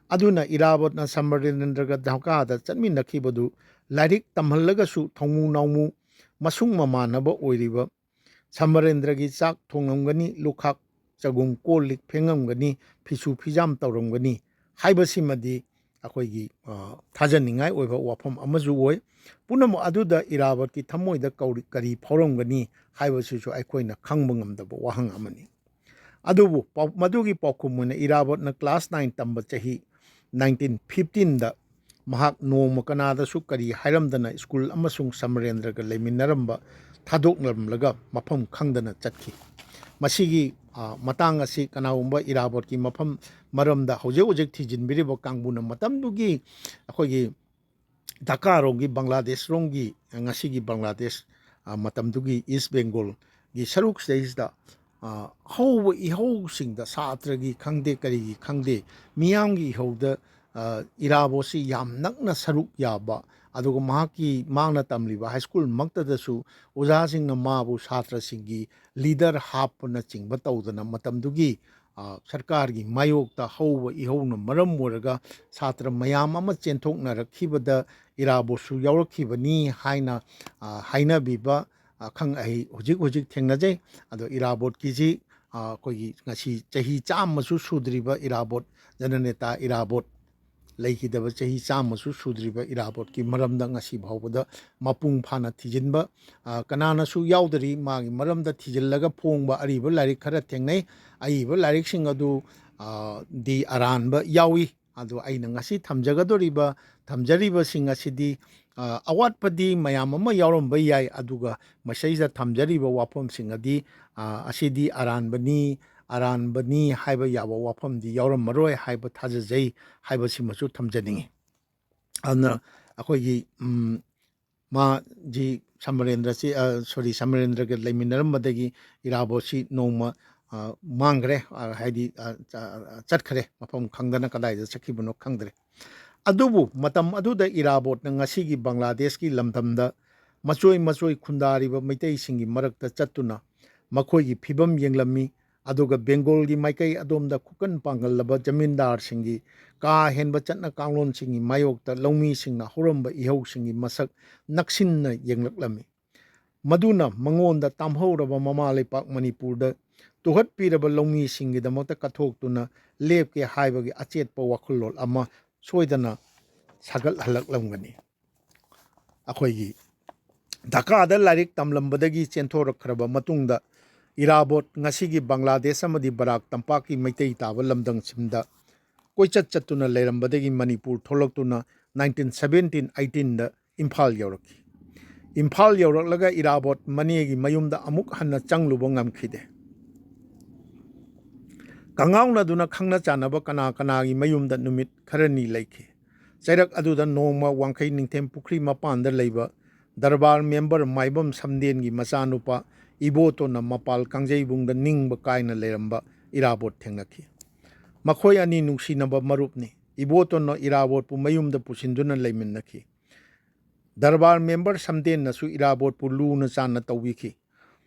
ꯑꯗꯨꯅ ꯏꯔꯥꯕꯣꯠꯅ ꯁꯃꯔꯦꯟꯗ꯭ꯔꯒ ꯙꯥꯀꯥꯗ ꯆꯠꯃꯤꯟꯅꯈꯤꯕꯗꯨ ꯂꯥꯏꯔꯤꯛ ꯇꯝꯍꯜꯂꯒꯁꯨ ꯊꯧꯃꯨ ꯅꯥꯎꯃꯨ ꯃꯁꯨꯡ ꯃꯃꯥꯟꯅꯕ ꯑꯣꯏꯔꯤꯕ ꯁꯃꯔꯦꯟꯗ꯭ꯔꯒꯤ ꯆꯥꯛ ꯊꯣꯡꯂꯝꯒꯅꯤ, ꯂꯨꯈꯥꯛ ꯆꯒꯨꯝ ꯀꯣꯜ ꯂꯤꯛ ꯐꯦꯡꯉꯝꯒꯅꯤ, ꯐꯤꯁꯨ ꯐꯤꯖꯥꯝ ꯇꯧꯔꯝꯒꯅꯤ ꯍꯥꯏꯕꯁꯤꯃꯗꯤ ꯑꯩꯈꯣꯏꯒꯤ, ꯑ, ꯊꯥꯖꯅꯤꯡꯉꯥꯏ ꯑꯣꯏꯕ ꯋꯥꯐꯝ ꯑꯃꯁꯨ ꯑꯣꯏ꯫ ꯄꯨꯝꯅꯃꯛ ꯑꯗꯨꯗ ꯏꯔꯥꯕꯣꯠꯀꯤ ꯊꯃꯣꯏꯗ ꯀꯧꯔꯤ-, ꯀꯔꯤ ꯐꯥꯎꯔꯝꯒꯅꯤ ꯍꯥꯏꯕꯁꯤꯁꯨ ꯑꯩꯈꯣꯏꯅ ꯈꯪꯕ ꯉꯝꯗꯕ ꯋꯥꯍꯪ ꯑꯃꯅꯤ꯫ ꯑꯗꯨꯕꯨ ꯄꯥꯎ-, ꯃꯗꯨꯒꯤ ꯄꯥꯎꯈꯨꯝ ꯑꯣꯏꯅ ꯏꯔꯥꯕꯣꯠꯅ ꯀ꯭ꯂꯥꯁ ꯅꯥꯏꯟ ꯇꯝꯕ ꯆꯍꯤ ꯅꯥꯏꯟꯇꯤꯟ ꯐꯤꯐꯇꯤꯟꯗ ꯃꯍꯥꯛ ꯅꯣꯡꯃ ꯀꯅꯥꯗꯁꯨ ꯀꯔꯤ ꯍꯥꯏꯔꯝꯗꯅ ꯁ꯭ꯀꯨꯜ ꯑꯃꯁꯨꯡ ꯁꯃꯔꯦꯟꯗ꯭ꯔꯒ ꯂꯩꯃꯤꯟꯅꯔꯝꯕ ꯊꯥꯗꯣꯛꯂꯝꯂꯒ ꯃꯐꯝ ꯈꯪꯗꯅ ꯆꯠꯈꯤ꯫ ꯃꯁꯤꯒꯤ, ꯑ, ꯃꯇꯥꯡ ꯑꯁꯤ ꯀꯅꯥꯒꯨꯝꯕ ꯏꯔꯥꯕꯣꯠꯀꯤ ꯃꯐꯝ ꯃꯔꯝꯗ ꯍꯧꯖꯤꯛ ꯍꯧꯖꯤꯛ ꯊꯤꯖꯤꯟꯕꯤꯔꯤꯕ ꯀꯥꯡꯕꯨꯅ ꯃꯇꯝꯗꯨꯒꯤ ꯑꯩꯈꯣꯏꯒꯤ ꯙꯥꯀꯥꯔꯣꯝꯒꯤ, ꯕꯪꯒ꯭ꯂꯥꯗꯦꯁꯔꯣꯝꯒꯤ, ꯉꯁꯤꯒꯤ ꯕꯪꯒ꯭ꯂꯥꯗꯦꯁ, ꯑ, ꯃꯇꯝꯗꯨꯒꯤ ꯏꯁ ꯕꯦꯡꯒꯣꯜꯒꯤ ꯁꯔꯨꯛꯁꯤꯗꯩꯁꯤꯗ ꯑ, ꯍꯧꯕ ꯏꯍꯧꯁꯤꯡꯗ, ꯁꯥꯇ꯭ꯔꯒꯤ ꯈꯪꯗꯦ, ꯀꯔꯤꯒꯤ ꯈꯪꯗꯦ, ꯃꯤꯌꯥꯝꯒꯤ ꯏꯍꯧꯗ, ꯑ, ꯏꯔꯥꯕꯣꯠꯁꯤ ꯌꯥꯝ ꯅꯛꯅ ꯁꯔꯨꯛ ꯌꯥꯕ, ꯑꯗꯨꯒ ꯃꯍꯥꯛꯀꯤ, ꯃꯍꯥꯛꯅ ꯇꯝꯂꯤꯕ ꯍꯥꯏ ꯁ꯭ꯀꯨꯜꯃꯛꯇꯗꯁꯨ ꯑꯣꯖꯥꯁꯤꯡꯅ ꯃꯥꯕꯨ ꯁꯥꯇ꯭ꯔꯁꯤꯡꯒꯤ ꯂꯤꯗꯔ ꯍꯥꯞꯄꯅꯆꯤꯡꯕ ꯇꯧꯗꯅ, ꯃꯇꯝꯗꯨꯒꯤ, ꯑ, ꯁꯔꯀꯥꯔꯒꯤ ꯃꯥꯌꯣꯛꯇ ꯍꯧꯕ ꯏꯍꯧꯅ ꯃꯔꯝ ꯑꯣꯏꯔꯒ ꯁꯥꯇ꯭ꯔ ꯃꯌꯥꯝ ꯑꯃ ꯆꯦꯟꯊꯣꯛꯅꯔꯛꯈꯤꯕꯗ ꯏꯔꯥꯕꯣꯠꯁꯨ ꯌꯥꯎꯔꯛꯈꯤꯕꯅꯤ ꯍꯥꯏꯅ, ꯑ, ꯍꯥꯏꯅꯕꯤꯕ, ꯑꯈꯪ ꯑꯍꯩ ꯍꯧꯖꯤꯛ ꯍꯧꯖꯤꯛ ꯊꯦꯡꯅꯖꯩ꯫ ꯑꯗꯣ ꯏꯔꯥꯕꯣꯠꯀꯤꯁꯤ, ꯑ, ꯑꯩꯈꯣꯏꯒꯤ ꯉꯁꯤ ꯆꯍꯤ ꯆꯥꯝꯃꯁꯨ ꯁꯨꯗ꯭ꯔꯤꯕ ꯏꯔꯥꯕꯣꯠ, ꯖꯅꯅꯦꯇꯥ ꯏꯔꯥꯕꯣꯠ, ꯂꯩꯈꯤꯗꯕ ꯆꯍꯤ ꯆꯥꯝꯃꯁꯨ ꯁꯨꯗ꯭ꯔꯤꯕ ꯏꯔꯥꯕꯣꯠꯀꯤ ꯃꯔꯝꯗ ꯉꯁꯤ ꯐꯥꯎꯕꯗ ꯃꯄꯨꯡ ꯐꯥꯅ ꯊꯤꯖꯤꯟꯕ, ꯑ, ꯀꯅꯥꯅꯁꯨ ꯌꯥꯎꯗꯔꯤ꯫ ꯃꯥꯒꯤ ꯃꯔꯝꯗ ꯊꯤꯖꯤꯜꯂꯒ ꯐꯣꯡꯕ ꯑꯔꯤꯕ ꯂꯥꯏꯔꯤꯛ ꯈꯔ ꯊꯦꯡꯅꯩ꯫ ꯑꯔꯤꯕ ꯂꯥꯏꯔꯤꯛꯁꯤꯡ ꯑꯗꯨ, ꯑ, ꯗꯤ ꯑꯔꯥꯟꯕ ꯌꯥꯎꯏ꯫ ꯑꯗꯣ ꯑꯩꯅ ꯉꯁꯤ ꯊꯝꯖꯒꯗꯧꯔꯤꯕ, ꯊꯝꯖꯔꯤꯕꯁꯤꯡ ꯑꯁꯤꯗꯤ, ꯑ, ꯑꯋꯥꯠꯄꯗꯤ ꯃꯌꯥꯝ ꯑꯃ ꯌꯥꯎꯔꯝꯕ ꯌꯥꯏ, ꯑꯗꯨꯒ ꯃꯁꯤꯗꯩꯁꯤꯗ ꯊꯝꯖꯔꯤꯕ ꯋꯥꯐꯝꯁꯤꯡ ꯑꯗꯤ, ꯑ, ꯑꯁꯤꯗꯤ ꯑꯔꯥꯟꯕꯅꯤ, ꯑꯔꯥꯟꯕꯅꯤ ꯍꯥꯏꯕ ꯌꯥꯕ ꯋꯥꯐꯝꯗꯤ ꯌꯥꯎꯔꯝꯃꯔꯣꯏ ꯍꯥꯏꯕ ꯊꯥꯖꯖꯩ ꯍꯥꯏꯕꯁꯤꯃꯁꯨ ꯊꯝꯖꯅꯤꯡꯉꯤ꯫ ꯑꯗꯨꯅ ꯑꯩꯈꯣꯏꯒꯤ, ꯎꯝ, ꯃꯥ ꯖꯤ ꯁꯃꯔꯦꯟꯗ꯭ꯔꯁꯤ, ꯑ, sorry, ꯁꯃꯔꯦꯟꯗ꯭ꯔꯒ ꯂꯩꯃꯤꯟꯅꯔꯝꯕꯗꯒꯤ ꯏꯔꯥꯕꯣꯠꯁꯤ ꯅꯣꯡꯃ, ꯑ, ꯃꯥꯡꯈ꯭ꯔꯦ, ꯑ, ꯍꯥꯏꯗꯤ, ꯑ, ꯆ-, ꯑ, ꯆꯠꯈ꯭ꯔꯦ, ꯃꯐꯝ ꯈꯪꯗꯅ ꯀꯗꯥꯏꯗ ꯆꯠꯈꯤꯕꯅꯣ ꯈꯪꯗ꯭ꯔꯦ꯫ ꯑꯗꯨꯕꯨ ꯃꯇꯝ ꯑꯗꯨꯗ ꯏꯔꯥꯕꯣꯠꯅ ꯉꯁꯤꯒꯤ ꯕꯪꯒ꯭ꯂꯥꯗꯦꯁꯀꯤ ꯂꯝꯗꯝꯗ ꯃꯆꯣꯏ ꯃꯆꯣꯏ ꯈꯨꯟꯗꯥꯔꯤꯕ ꯃꯩꯇꯩꯁꯤꯡꯒꯤ ꯃꯔꯛꯇ ꯆꯠꯇꯨꯅ ꯃꯈꯣꯏꯒꯤ ꯐꯤꯕꯝ ꯌꯦꯡꯂꯝꯃꯤ꯫ ꯑꯗꯨꯒ ꯕꯦꯡꯒꯣꯜꯒꯤ ꯃꯥꯏꯀꯩ ꯑꯗꯣꯝꯗ ꯈꯨꯀꯟ ꯄꯥꯡꯒꯜꯂꯕ ꯖꯃꯤꯟꯗꯥꯔꯁꯤꯡꯒꯤ ꯀꯥ ꯍꯦꯟꯕ ꯆꯠꯅ ꯀꯥꯡꯂꯣꯟꯁꯤꯡꯒꯤ ꯃꯥꯌꯣꯛꯇ ꯂꯧꯃꯤꯁꯤꯡꯅ ꯍꯧꯔꯝꯕ ꯏꯍꯧꯁꯤꯡꯒꯤ ꯃꯁꯛ ꯅꯛꯁꯤꯟꯅ ꯌꯦꯡꯂꯛꯂꯝꯃꯤ꯫ ꯃꯗꯨꯅ ꯃꯉꯣꯟꯗ ꯇꯥꯝꯍꯧꯔꯕ ꯃꯃꯥ ꯂꯩꯄꯥꯛ ꯃꯅꯤꯄꯨꯔꯗ ꯇꯨꯍꯠꯄꯤꯔꯕ ꯂꯧꯃꯤꯁꯤꯡꯒꯤꯗꯃꯛꯇ ꯀꯠꯊꯣꯛꯇꯨꯅ ꯂꯦꯞꯀꯦ ꯍꯥꯏꯕꯒꯤ ꯑꯆꯦꯠꯄ ꯋꯥꯈꯜꯂꯣꯟ ꯑꯃ ꯁꯣꯏꯗꯅ ꯁꯥꯒꯠꯍꯜꯂꯛꯂꯝꯒꯅꯤ꯫ ꯑꯩꯈꯣꯏꯒꯤ ꯙꯥꯀꯥꯗ ꯂꯥꯏꯔꯤꯛ ꯇꯝꯂꯝꯕꯗꯒꯤ ꯆꯦꯟꯊꯣꯔꯛꯈ꯭ꯔꯕ ꯃꯇꯨꯡꯗ, ꯏꯔꯥꯕꯣꯠ, ꯉꯁꯤꯒꯤ ꯕꯪꯒ꯭ꯂꯥꯗꯦꯁ ꯑꯃꯗꯤ ꯕꯔꯥꯛ ꯇꯝꯄꯥꯛꯀꯤ ꯃꯩꯇꯩ ꯇꯥꯕ ꯂꯝꯗꯝꯁꯤꯡꯗ ꯀꯣꯏꯆꯠ ꯆꯠꯇꯨꯅ ꯂꯩꯔꯝꯕꯗꯒꯤ ꯃꯅꯤꯄꯨꯔ ꯊꯣꯛꯂꯛꯇꯨꯅ nineteen seventeen eighteen ꯗ ꯏꯝꯐꯥꯜ ꯌꯧꯔꯛꯈꯤ꯫ ꯏꯝꯐꯥꯜ ꯌꯧꯔꯛꯂꯒ ꯏꯔꯥꯕꯣꯠ ꯃꯅꯦꯒꯤ ꯃꯌꯨꯝꯗ ꯑꯃꯨꯛ ꯍꯟꯅ ꯆꯪꯂꯨꯕ ꯉꯝꯈꯤꯗꯦ꯫ ꯀꯉꯥꯎꯅꯗꯨꯅ ꯈꯪꯅ ꯆꯥꯟꯅꯕ ꯀꯅꯥ ꯀꯅꯥꯒꯤ ꯃꯌꯨꯝꯗ ꯅꯨꯃꯤꯠ ꯈꯔꯅꯤ ꯂꯩꯈꯤ꯫ ꯆꯩꯔꯛ ꯑꯗꯨꯗ ꯅꯣꯡꯃ ꯋꯥꯡꯈꯩ ꯅꯤꯡꯊꯦꯝ ꯄꯨꯈ꯭ꯔꯤ ꯃꯄꯥꯟꯗ ꯂꯩꯕ ꯗꯔꯕꯥꯔ ꯃꯦꯝꯕꯔ ꯃꯥꯏꯕꯝ ꯁꯝꯗꯦꯟꯒꯤ ꯃꯆꯥꯅꯨꯄꯥ ꯏꯕꯣꯇꯣꯟꯅ ꯃꯄꯥꯜ ꯀꯥꯡꯖꯩꯕꯨꯡꯗ ꯅꯤꯡꯕ ꯀꯥꯏꯅ ꯂꯩꯔꯝꯕ ꯏꯔꯥꯕꯣꯠ ꯊꯦꯡꯅꯈꯤ꯫ ꯃꯈꯣꯏ ꯑꯅꯤ ꯅꯨꯡꯁꯤꯅꯕ ꯃꯔꯨꯞꯅꯤ꯫ ꯏꯕꯣꯇꯣꯟꯅ ꯏꯔꯥꯕꯣꯠꯄꯨ ꯃꯌꯨꯝꯗ ꯄꯨꯁꯤꯟꯗꯨꯅ ꯂꯩꯃꯤꯟꯅꯈꯤ꯫ ꯗꯔꯕꯥꯔ ꯃꯦꯝꯕꯔ ꯁꯝꯗꯦꯟꯅꯁꯨ ꯏꯔꯥꯕꯣꯠꯄꯨ ꯂꯨꯅ ꯆꯥꯟꯅ ꯇꯧꯕꯤꯈꯤ꯫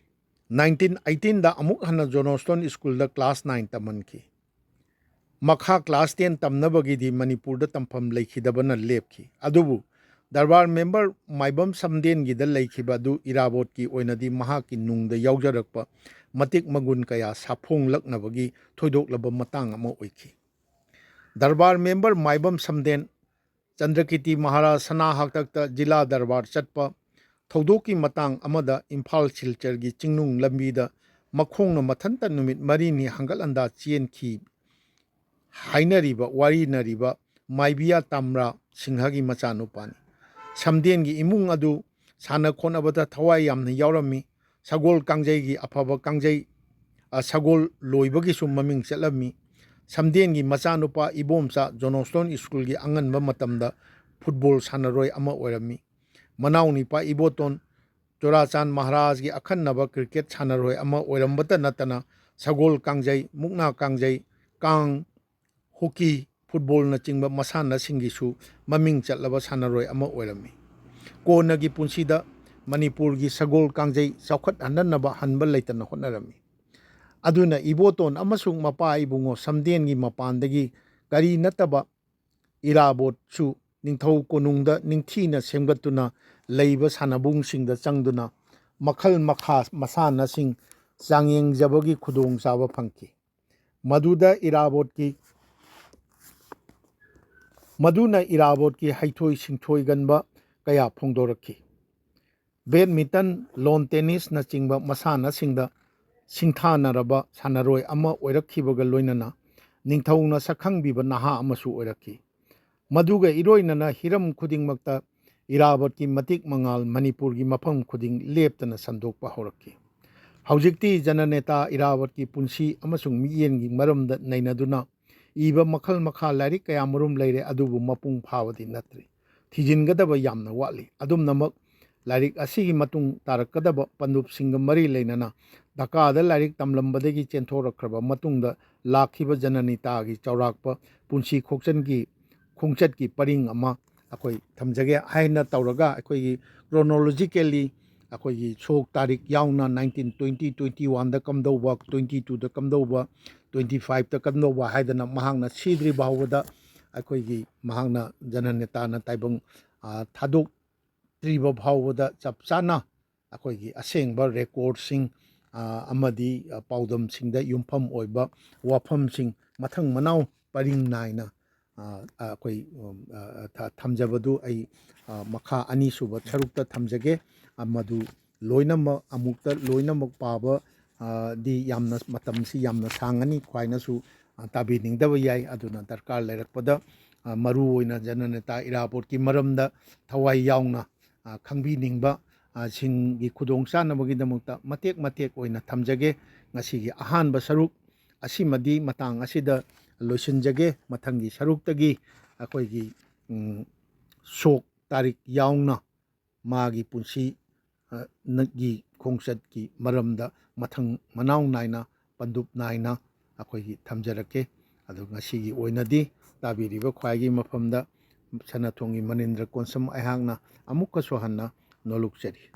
ꯅꯥꯏꯟꯇꯤꯟ ꯑꯩꯠꯇꯤꯟꯗ ꯑꯃꯨꯛ ꯍꯟꯅ ꯖꯣꯅꯣꯁꯇꯣꯟ ꯁ꯭ꯀꯨꯜꯗ ꯀ꯭ꯂꯥꯁ ꯅꯥꯏꯟ ꯇꯝꯍꯟꯈꯤ꯫ ꯃꯈꯥ ꯀ꯭ꯂꯥꯁ ꯇꯦꯟ ꯇꯝꯅꯕꯒꯤꯗꯤ ꯃꯅꯤꯄꯨꯔꯗ ꯇꯝꯐꯝ ꯂꯩꯈꯤꯗꯕꯅ ꯂꯦꯞꯈꯤ꯫ ꯑꯗꯨꯕꯨ ꯗꯔꯕꯥꯔ ꯃꯦꯝꯕꯔ ꯃꯥꯏꯕꯝ ꯁꯝꯗꯦꯟꯒꯤꯗ ꯂꯩꯈꯤꯕ ꯑꯗꯨ ꯏꯔꯥꯕꯣꯠꯀꯤ ꯑꯣꯏꯅꯗꯤ ꯃꯍꯥꯛꯀꯤ ꯅꯨꯡꯗ ꯌꯥꯎꯖꯔꯛꯄ ꯃꯇꯤꯛ ꯃꯒꯨꯟ ꯀꯌꯥ ꯁꯥꯐꯣꯡꯂꯛꯅꯕꯒꯤ ꯊꯣꯏꯗꯣꯛꯂꯕ ꯃꯇꯥꯡ ꯑꯃ ꯑꯣꯏꯈꯤ꯫ ꯗꯔꯕꯥꯔ ꯃꯦꯝꯕꯔ ꯃꯥꯏꯕꯝ ꯁꯝꯗꯦꯟ ꯆꯟꯗ꯭ꯔꯀꯤꯇꯤ ꯃꯍꯥꯔꯥꯖ ꯁꯅꯥ ꯍꯥꯛꯇꯛꯇ ꯖꯤꯂꯥ ꯗꯔꯕꯥꯔ ꯆꯠꯄ ꯊꯧꯗꯣꯛꯀꯤ ꯃꯇꯥꯡ ꯑꯃꯗ ꯏꯝꯐꯥꯜ ꯁꯤꯜꯆꯔꯒꯤ ꯆꯤꯡꯅꯨꯡ ꯂꯝꯕꯤꯗ ꯃꯈꯣꯡꯅ ꯃꯊꯟꯇ ꯅꯨꯃꯤꯠ ꯃꯔꯤꯅꯤ ꯍꯪꯒꯠ ꯍꯟꯗꯥ ꯆꯦꯟꯈꯤ ꯍꯥꯏꯅꯔꯤꯕ, ꯋꯥꯔꯤꯅꯔꯤꯕ ꯃꯥꯏꯕꯤꯌꯥ ꯇꯥꯝꯔꯥ ꯁꯤꯡꯍꯒꯤ ꯃꯆꯥꯅꯨꯄꯥꯅꯤ꯫ ꯁꯝꯗꯦꯟꯒꯤ ꯏꯃꯨꯡ ꯑꯗꯨ ꯁꯥꯟꯅ ꯈꯣꯠꯅꯕꯗ ꯊꯋꯥꯏ ꯌꯥꯝꯅ ꯌꯥꯎꯔꯝꯃꯤ꯫ ꯁꯒꯣꯜ ꯀꯥꯡꯖꯩꯒꯤ ꯑꯐꯕ ꯀꯥꯡꯖꯩ, ꯑ, ꯁꯒꯣꯜ ꯂꯣꯏꯕꯒꯤꯁꯨ ꯃꯃꯤꯡ ꯆꯠꯂꯝꯃꯤ꯫ ꯁꯝꯗꯦꯟꯒꯤ ꯃꯆꯥꯅꯨꯄꯥ ꯏꯕꯣꯝꯆꯥ ꯖꯣꯅꯣꯁꯇꯣꯟ ꯁ꯭ꯀꯨꯜꯒꯤ ꯑꯉꯟꯕ ꯃꯇꯝꯗ ꯐꯨꯠꯕꯣꯜ ꯁꯥꯟꯅꯔꯣꯏ ꯑꯃ ꯑꯣꯏꯔꯝꯃꯤ꯫ ꯃꯅꯥꯎꯅꯤꯄꯥ ꯏꯕꯣꯇꯣꯟ ꯆꯨꯔꯥꯆꯥꯟ ꯃꯍꯥꯔꯥꯖꯒꯤ ꯑꯈꯟꯅꯕ ꯀ꯭ꯔꯤꯀꯦꯠ ꯁꯥꯟꯅꯔꯣꯏ ꯑꯃ ꯑꯣꯏꯔꯝꯕꯇ ꯅꯠꯇꯅ ꯁꯒꯣꯜ ꯀꯥꯡꯖꯩ, ꯃꯨꯛꯅꯥ ꯀꯥꯡꯖꯩ, ꯀꯥꯡ, ꯍꯣꯀꯤ, ꯐꯨꯠꯕꯣꯜꯅꯆꯤꯡꯕ ꯃꯁꯥꯟꯅꯁꯤꯡꯒꯤꯁꯨ ꯃꯃꯤꯡ ꯆꯠꯂꯕ ꯁꯥꯟꯅꯔꯣꯏ ꯑꯃ ꯑꯣꯏꯔꯝꯃꯤ꯫ ꯀꯣꯟꯅꯒꯤ ꯄꯨꯟꯁꯤꯗ ꯃꯅꯤꯄꯨꯔꯒꯤ ꯁꯒꯣꯜ ꯀꯥꯡꯖꯩ ꯆꯥꯎꯈꯠꯍꯟꯅꯅꯕ ꯍꯟꯕ ꯂꯩꯇꯅ ꯍꯣꯠꯅꯔꯝꯃꯤ꯫ ꯑꯗꯨꯅ ꯏꯕꯣꯇꯣꯟ ꯑꯃꯁꯨꯡ ꯃꯄꯥ ꯏꯕꯨꯡꯉꯣ ꯁꯝꯗꯦꯟꯒꯤ ꯃꯄꯥꯟꯗꯒꯤ ꯀꯔꯤ ꯅꯠꯇꯕ ꯏꯔꯥꯕꯣꯠꯁꯨ ꯅꯤꯡꯊꯧ ꯀꯣꯅꯨꯡꯗ ꯅꯤꯡꯊꯤꯅ ꯁꯦꯝꯒꯠꯇꯨꯅ ꯂꯩꯕ ꯁꯥꯟꯅꯕꯨꯡꯁꯤꯡꯗ ꯆꯪꯗꯨꯅ ꯃꯈꯜ ꯃꯈꯥ ꯃꯁꯥꯟꯅꯁꯤꯡ ꯆꯥꯡꯌꯦꯡꯖꯕꯒꯤ ꯈꯨꯗꯣꯡꯆꯥꯕ ꯐꯪꯈꯤ꯫ ꯃꯗꯨꯗ ꯏꯔꯥꯕꯣꯠꯀꯤ, ꯃꯗꯨꯅ ꯏꯔꯥꯕꯣꯠꯀꯤ ꯍꯩꯊꯣꯏ ꯁꯤꯡꯊꯣꯏꯒꯟꯕ ꯀꯌꯥ ꯐꯣꯡꯗꯣꯔꯛꯈꯤ꯫ ꯕꯦꯗꯃꯤꯟꯇꯟ, ꯂꯣꯟ ꯇꯦꯅꯤꯁꯅꯆꯤꯡꯕ ꯃꯁꯥꯟꯅꯁꯤꯡꯗ ꯁꯤꯡꯊꯥꯅꯔꯕ ꯁꯥꯟꯅꯔꯣꯏ ꯑꯃ ꯑꯣꯏꯔꯛꯈꯤꯕꯒ ꯂꯣꯏꯅꯅ ꯅꯤꯡꯊꯧꯅ ꯁꯛꯈꯪꯕꯤꯕ ꯅꯍꯥ ꯑꯃꯁꯨ ꯑꯣꯏꯔꯛꯈꯤ꯫ ꯃꯗꯨꯒ ꯏꯔꯣꯏꯅꯅ ꯍꯤꯔꯝ ꯈꯨꯗꯤꯡꯃꯛꯇ ꯏꯔꯥꯕꯠꯀꯤ ꯃꯇꯤꯛ ꯃꯉꯥꯜ ꯃꯅꯤꯄꯨꯔꯒꯤ ꯃꯐꯝ ꯈꯨꯗꯤꯡ ꯂꯦꯞꯇꯅ ꯁꯟꯗꯣꯛꯄ ꯍꯧꯔꯛꯈꯤ꯫ ꯍꯧꯖꯤꯛꯇꯤ ꯖꯅꯅꯦꯇꯥ ꯏꯔꯥꯕꯠꯀꯤ ꯄꯨꯟꯁꯤ ꯑꯃꯁꯨꯡ ꯃꯤꯠꯌꯦꯡꯒꯤ ꯃꯔꯝꯗ ꯅꯩꯅꯗꯨꯅ ꯏꯕ ꯃꯈꯜ ꯃꯈꯥ ꯂꯥꯏꯔꯤꯛ ꯀꯌꯥ ꯃꯔꯨꯝ ꯂꯩꯔꯦ, ꯑꯗꯨꯕꯨ ꯃꯄꯨꯡ ꯐꯥꯕꯗꯤ ꯅꯠꯇ꯭ꯔꯤ꯫ ꯊꯤꯖꯤꯟꯒꯗꯕ ꯌꯥꯝꯅ ꯋꯥꯠꯂꯤ꯫ ꯑꯗꯨꯝꯅꯃꯛ ꯂꯥꯏꯔꯤꯛ ꯑꯁꯤꯒꯤ ꯃꯇꯨꯡ ꯇꯥꯔꯛꯀꯗꯕ ꯄꯟꯗꯨꯞꯁꯤꯡꯒ ꯃꯔꯤ ꯂꯩꯅꯅ ꯙꯀꯥꯗ ꯂꯥꯏꯔꯤꯛ ꯇꯝꯂꯝꯕꯗꯒꯤ ꯆꯦꯟꯊꯣꯔꯛꯈ꯭ꯔꯕ ꯃꯇꯨꯡꯗ ꯂꯥꯛꯈꯤꯕ ꯖꯅꯅꯤꯇꯥꯒꯤ ꯆꯥꯎꯔꯥꯛꯄ ꯄꯨꯟꯁꯤ ꯈꯣꯡꯆꯠꯀꯤ ꯈꯣꯡꯆꯠꯀꯤ ꯄꯔꯤꯡ ꯑꯃ ꯑꯩꯈꯣꯏ ꯊꯝꯖꯒꯦ ꯍꯥꯏꯅ ꯇꯧꯔꯒ, ꯑꯩꯈꯣꯏꯒꯤ ꯀ꯭ꯔꯣꯅꯣꯂꯣꯖꯤꯀꯦꯜꯂꯤ ꯑꯩꯈꯣꯏꯒꯤ ꯁꯣꯛ ꯇꯥꯔꯤꯛ ꯌꯥꯎꯅ ꯅꯥꯏꯟꯇꯤꯟ ꯇ꯭ꯋꯦꯟꯇꯤ, ꯇ꯭ꯋꯦꯟꯇꯤ ꯋꯥꯟꯗ ꯀꯝꯗꯧꯕ, ꯇ꯭ꯋꯦꯟꯇꯤ ꯇꯨꯗ ꯀꯝꯗꯧꯕ, ꯇ꯭ꯋꯦꯟꯇꯤ ꯐꯥꯏꯚꯇ ꯀꯝꯗꯧꯕ ꯍꯥꯏꯗꯅ ꯃꯍꯥꯛꯅ ꯁꯤꯗ꯭ꯔꯤ ꯐꯥꯎꯕꯗ ꯑꯩꯈꯣꯏꯒꯤ ꯃꯍꯥꯛꯅ ꯖꯅꯅꯦꯇꯥꯅ ꯇꯥꯏꯕꯪ, ꯑ, ꯊꯥꯗꯣꯛꯇ꯭ꯔꯤꯕ ꯐꯥꯎꯕꯗ ꯆꯞ ꯆꯥꯅ ꯑꯩꯈꯣꯏꯒꯤ ꯑꯁꯦꯡꯕ ꯔꯦꯀꯣꯔꯠꯁꯤꯡ, ꯑ, ꯑꯃꯗꯤ, ꯑ, ꯄꯥꯎꯗꯝꯁꯤꯡꯗ ꯌꯨꯝꯐꯝ ꯑꯣꯏꯕ ꯋꯥꯐꯝꯁꯤꯡ ꯃꯊꯪ ꯃꯅꯥꯎ ꯄꯔꯤꯡ ꯅꯥꯏꯅ, ꯑ, ꯑ, ꯑꯩꯈꯣꯏ, ꯎꯝ, ꯑ, ꯑ, ꯊ-, ꯊꯝꯖꯕꯗꯨ ꯑꯩ, ꯑ, ꯃꯈꯥ ꯑꯅꯤꯁꯨꯕ ꯁꯔꯨꯛꯇ ꯊꯝꯖꯒꯦ꯫ ꯑ, ꯃꯗꯨ ꯂꯣꯏꯅꯃꯛ ꯑꯃꯨꯛꯇ ꯂꯣꯏꯅꯃꯛ ꯄꯥꯕ, ꯑ, ꯗꯤ ꯌꯥꯝꯅ, ꯃꯇꯝꯁꯤ ꯌꯥꯝꯅ ꯁꯥꯡꯉꯅꯤ, ꯈ꯭ꯋꯥꯏꯅꯁꯨ, ꯑ, ꯇꯥꯕꯤꯅꯤꯡꯗꯕ ꯌꯥꯏ꯫ ꯑꯗꯨꯅ ꯗꯔꯀꯥꯔ ꯂꯩꯔꯛꯄꯗ, ꯑ, ꯃꯔꯨꯑꯣꯏꯅ ꯖꯅꯅꯦꯇꯥ ꯏꯔꯥꯕꯣꯠꯀꯤ ꯃꯔꯝꯗ ꯊꯋꯥꯏ ꯌꯥꯎꯅ, ꯑ, ꯈꯪꯕꯤꯅꯤꯡꯕ, ꯑ, ꯁꯤꯡꯒꯤ ꯈꯨꯗꯣꯡꯆꯥꯅꯕꯒꯤꯗꯃꯛꯇ ꯃꯇꯦꯛ ꯃꯇꯦꯛ ꯑꯣꯏꯅ ꯊꯝꯖꯒꯦ꯫ ꯉꯁꯤꯒꯤ ꯑꯍꯥꯟꯕ ꯁꯔꯨꯛ ꯑꯁꯤꯃꯗꯤ ꯃꯇꯥꯡ ꯑꯁꯤꯗ ꯂꯣꯏꯁꯤꯟꯖꯒꯦ꯫ ꯃꯊꯪꯒꯤ ꯁꯔꯨꯛꯇꯒꯤ ꯑꯩꯈꯣꯏꯒꯤ, ꯎꯝ, ꯁꯣꯛ ꯇꯥꯔꯤꯛ ꯌꯥꯎꯅ ꯃꯥꯒꯤ ꯄꯨꯟꯁꯤ, ꯑ, ꯅ-, ꯒꯤ ꯈꯣꯡꯆꯠꯀꯤ ꯃꯔꯝꯗ ꯃꯊꯪ ꯃꯅꯥꯎ ꯅꯥꯏꯅ, ꯄꯟꯗꯨꯞ ꯅꯥꯏꯅ ꯑꯩꯈꯣꯏꯒꯤ ꯊꯝꯖꯔꯛꯀꯦ꯫ ꯑꯗꯨ ꯉꯁꯤꯒꯤ ꯑꯣꯏꯅꯗꯤ ꯇꯥꯕꯤꯔꯤꯕ ꯈ꯭ꯋꯥꯏꯒꯤ ꯃꯐꯝꯗ ꯁꯅꯥꯊꯣꯡꯒꯤ ꯃꯅꯤꯟꯗ꯭ꯔ ꯀꯣꯟꯁꯝ ꯑꯩꯍꯥꯛꯅ ꯑꯃꯨꯛꯀꯁꯨ ꯍꯟꯅ ꯅꯣꯂꯨꯛꯆꯔꯤ꯫